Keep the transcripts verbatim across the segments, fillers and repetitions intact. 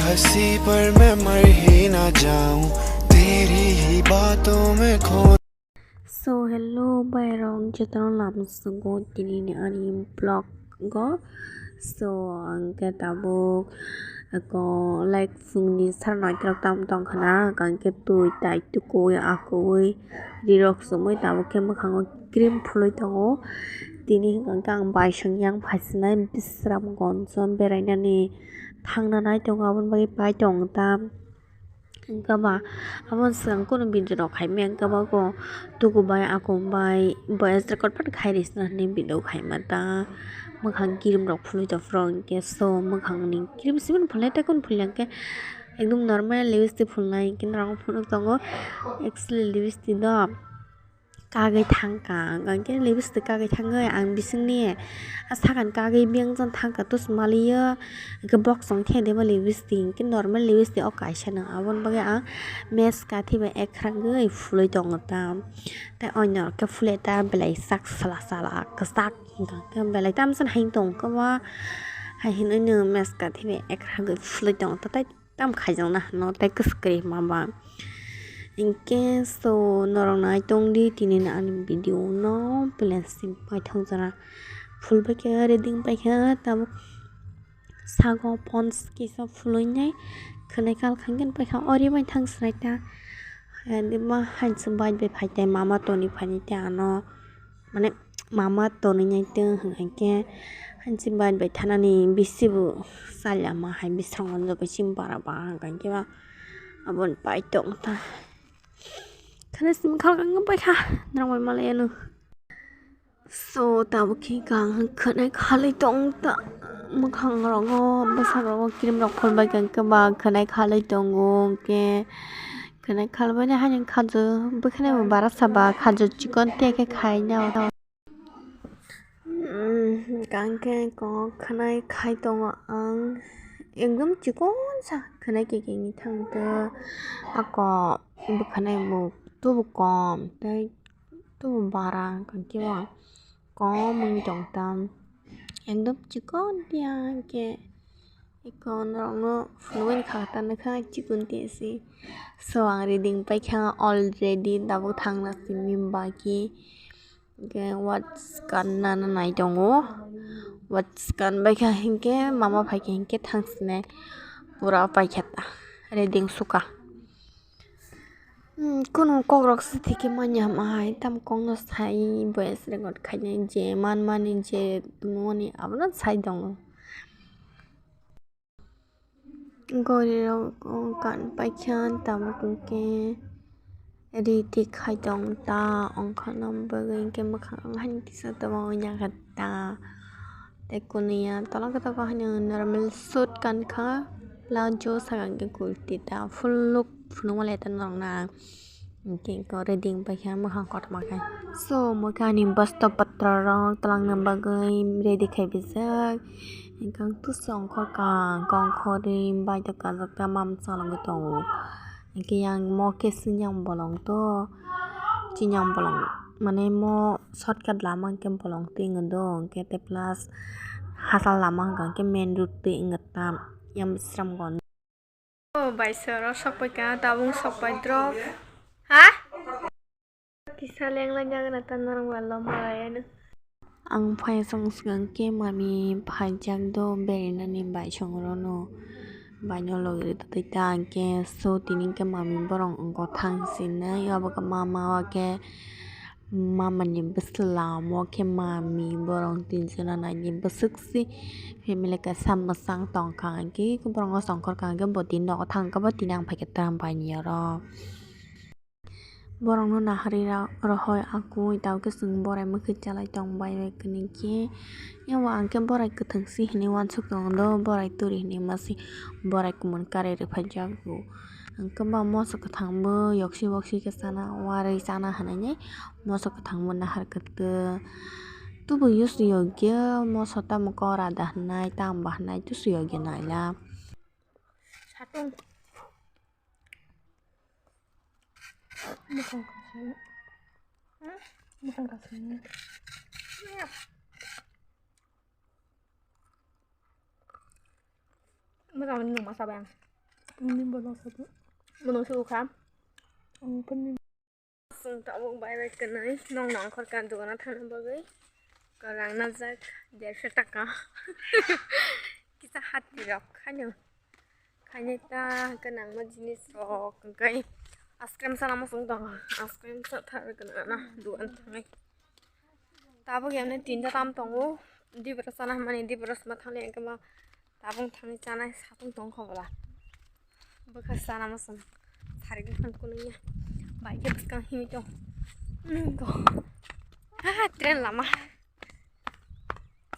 हंसी पर मैं मर ही ना जाऊं, तेरी ही बातों में खो। So hello, bai rok jotono lamsongo tini ni ani vlog o. So ang khe tabuk ko like phungni sara noitrok tam tong khna, ang khe twi tai tukui akui rirok chumui tabuk khe mwkhango cream phulwi tongo. Tini hwnkhe ang bai song yang phaisinai Bisramganjo berainani thangna nai tongo, aboni bagwi pai tongo ta. Wngkha ba, aboni swkang kunu video rok khaimaya wngkha ba, ko tuku bai, akung bai, voice record phano khai rwsina hinwi video khaima ta. Mwkhang cream rok phulwi tongphuru hwnkhe, so mwkhangni cream simi phulnai tei kunu phulya hwnkhe ekdom normal lipstick phulnai hwnkhe norok phunuk tongo. Actually lipstick do kagwi thangkha, hwnkhe lipstick kagwi thangwi ang bisingni a sakani kagwi biyang jani thangkha, tus maliyo hwnkhe box tong khe deba lipstick, hwnkhe normal lipstick o kaisa no, aboni bagwi ang meska thibai ekhragwi phulwi tongo ta, tei onyo rok khe phulya ta belai sak sala sala kwchak hwnkhe belai tamsa hai tongkha ba, hai hinwi no meska thibai ekhragwi phulwi tongo ta tei. Tam khaijakna hano tei kwswk kwrwi hwnba ba. Hinkhe so norok nai tongdi tini ni ani video no plain sim paithak jora phulbaikha ready wngpaikha tabuk sago pons kisa phulwi nai khwnai kal khankhe paikha ori bai thang swrai ta. Adi ma hansi bai bai phai tei mama toni phai tei ano mane mama tonwi nai tong hwnkhe hansi bai bai thanani bisi bo chali ama hai biskango joto simi bara ba hwnkhe ba aboni pai tong ta khana simi khalkang bai kha norok bai malai ano. So tabuk khe ang khwnai khalwi tong ta mwkhang rogo bwsang rogo cream rok phulbai kha hwnkhe ba khwnai khalwi tongo hwnkhe khwnai khalbai nai haino khajo bwkhwnai bo bara saba khajo chikon tei khe khaina. Hwnkhe kok khwnai khai tongo ang ekdom chikon sa khwnai kikini thangtwi ako bwkhwnai bo tubu kom tei tubu bara hwnkhe bo kom wngwi tong tam ekdom chikon tiya hwnkhe. Eko norokno phunugwi kha ta nokha chikon tesi. So ang ready wngpai kha already tabuk thangna simi baki. Hwnkhe watch kan nana nai tongo. Watch kan bai kha hinkhe mama phai kha hinkhe thang sinai pura pai kha ta ready wngsuka. Hmm, kunu kok rok se thike manya ma hai tam kok no sai voice record khainai je man mani je tongmani abono sai tongo. Gori rok kan paikha tabuk hwnkhe ri tik khai tong ta ongkhorna bagwi hwnkhe mwkhang haini kisa tongma wngya kha ta tei kunu ya tola khe tabuk haino normal suit kankha palazzo saka hwnkhe kurti ta full look phunukma le ta norokna. Hwnkhe eko ready wngpai kha mwkhang kotorma khe. So, omo khe ani bosto potro rok twlangna bagwi ready khai bijak. Hwnkhe ang tusu ongkhor kha, ongkhorwi bike kajak ta ma mwchalogwi tongo. Hwnkhe yang mo khe sinyang bolong to, sinyang bolong mane mo shortcut lama hwnkhe bolong twi wngwi do, hwnkhe tei plus hachal lama hwnkha hwnkhe main road twi wngwi ta yang Bisramganj. O bai sir o sok pai ka tabung sok pai drop. Ha? Kisa leng lai jagana ta norok ba loma lai ano. Ang phai song swkang khe mami phaijak do berinani bai song rono bai no logi ri twi ta ang khe so tini khe mami borok wngkha thang sinai abo khe mama o khe. Mama ni bwsla omo khe mami borok tinjona naidi bwswk se family kaisa mwchang tongkha hwnkhe borok no songkhor kha hwnkhe bo tini nogo thang khe bo tini ang phaikhe tram paini oro borok no naharwi rohoi akui tabukhe chwng borai mwkhwi chalai tong bai bai khe hwnkhe abo ang khe borai kwthwng se hinwi uansuk tongo do borai turi hinwi mase borai kumun karwi rwphaijak bo hwnkhe bo moso kwthang bo yoksi boksi khe chana warwi chana hinwi. Moso kwthang bo nahar kwtwi tubu use yokya moso tamo kora da hinai tamo ba hinai tusu yokya naila. Satung. Bwkhang kasini. Hmm? Bwkhang kasini. Bwkhang ni nung masa bang. Ini bono satu. Bono satu kha. Ang pun. Chwng tabuk bai bai kwnwi nokno ongkhorkha dogano thangna bagwi. Kwrang najak dersho taka. Kisa hati rok khaino. Khainai ta gwnangma jinis rok hwnkhe ice cream sana muchung tongo. Ice cream sathar gwnangna dogan thangwi. Tabuk yamni tinta tam tongo. Dibra sana hwnmani dibra sima thangni hwnkhe ma tabuk thangni chanai satung tongkha bola. Bwkha sana muchung. Sari bwkhang kunui ya. Bai khe bwskang himwi tong. Hmm, go. Ha, train lama.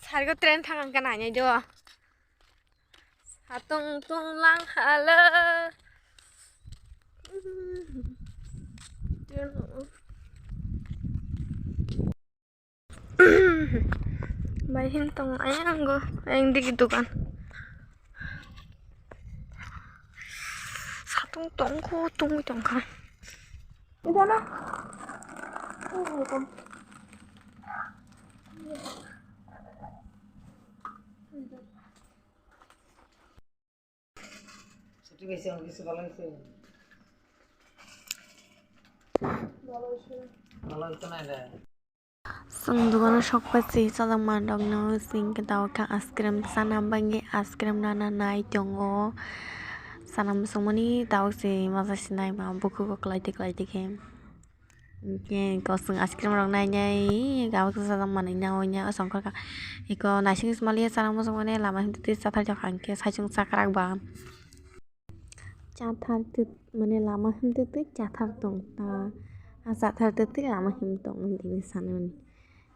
Sari go train thang ang kana nai do. Satung tung lang hala. Bai hin tong ayang go, ayang digi dukan. Satung tong ko, tungwi tong kha. Ida na. Chwng dogano sokpai se chajak manrokno, chwng khe tabuk khe ice cream chana bagwi ice cream nana nai tongo. Chana muchungmani tabuk se masa se naima bukhugo kwlai twi kwlai twi khe. Hwnkhe eko chwng ice cream rok nai nai tabuk khe chajak manwi nai ongya asongkha kha. Eko naising se maliya chana muchungmani lama himtwi twi chathar jokha hwnkhe saichung chakrak ba. Chathar twi mane lama himtwi twi chathar tong ta. A chathar twi twi lama him tong hwnkhe sanani.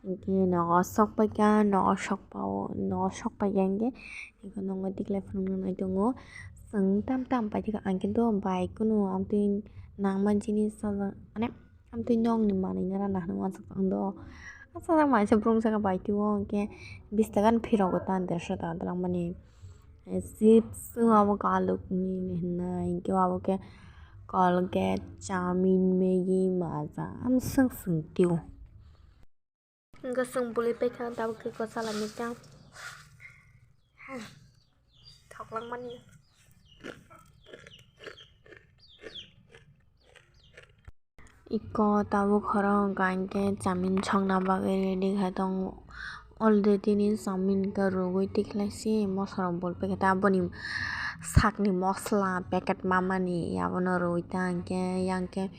Hwnkhe nogo sok paikha, nogo sok pao, nogo sok paikha hwnkhe eko nokno tiklai phunukna nai tongo. Chwng tam tam paithakha ang khe do bai kunu amtwi nangma jinis sajak mane. Amtwi nokni manwi no rana hinwi uansuk tong do. Aswk masa brum saka bai twi o hwnkhe bish taka ni phirok o ta dersho taka twlangmani. Chips wngkha obo kalukni hinwi hwnkhe obo khe Colgate, chowmin, Maggi, Maaza amswk swng twi o. Hwnkhe chwng bwlwi paikha tabuk khe kwchalaini ta. Thoklangmani. Iko tabuk khorang hwnkha hinkhe chowmin songna bagwi ready khai tongo. Already ni chowmin khe rwgwi tikhlai se mosa rok bol paikha ta aboni sakni mosla packet mamani abono rwui ta hinkhe yang khe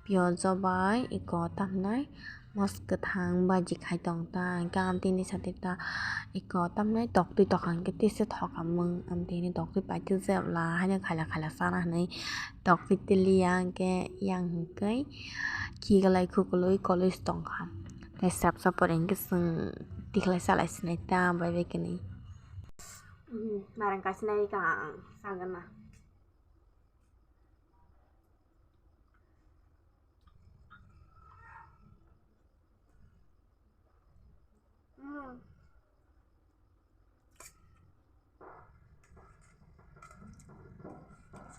piyaj bai iko tamnai. Mos kwthang baji khai tong ta, hwnkhe amtwini sati ta eko tamni toktwi tokha, hwnkhe tisa thokamung amtwini toktwi paitwi jebla haino khaila khaila chana hinwi toktwi tiliya, hwnkhe yang hwnkhe khiklai khuklwi kolwi tongkha. Tei srap srap pore hwnkhe chwng tikhlai chalai sinai ta bai bai kwnwi. Narang kaisa nai ka ang sagana.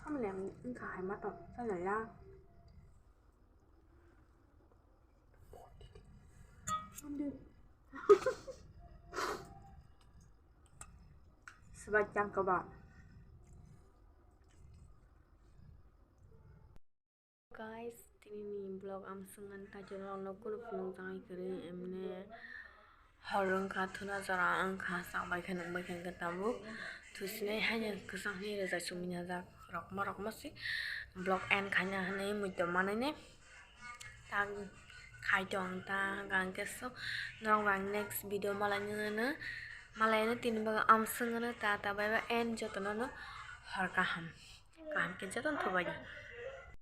Samlem wngkha hai ma tong chajaya. Swbai chang kaba. Guys, tini ni vlog ang swngan ta chwng rok no kunu phunuk jagwi kwrwi emne hor wngkha thuna jora wngkha chak bai khe nung bai khe tabuk thusinai haino kwchang ni rwjak chumui najak rokma rokma si vlog end khaina hinwi muitom manwi ne tak khai tong ta hwnkha hwnkhe so norok bai ang next video malai nw malai nw tini bagwi ang swngo nw ta ta bai bai end jotono no hor kaham. Kaham khe jotono thubaiya.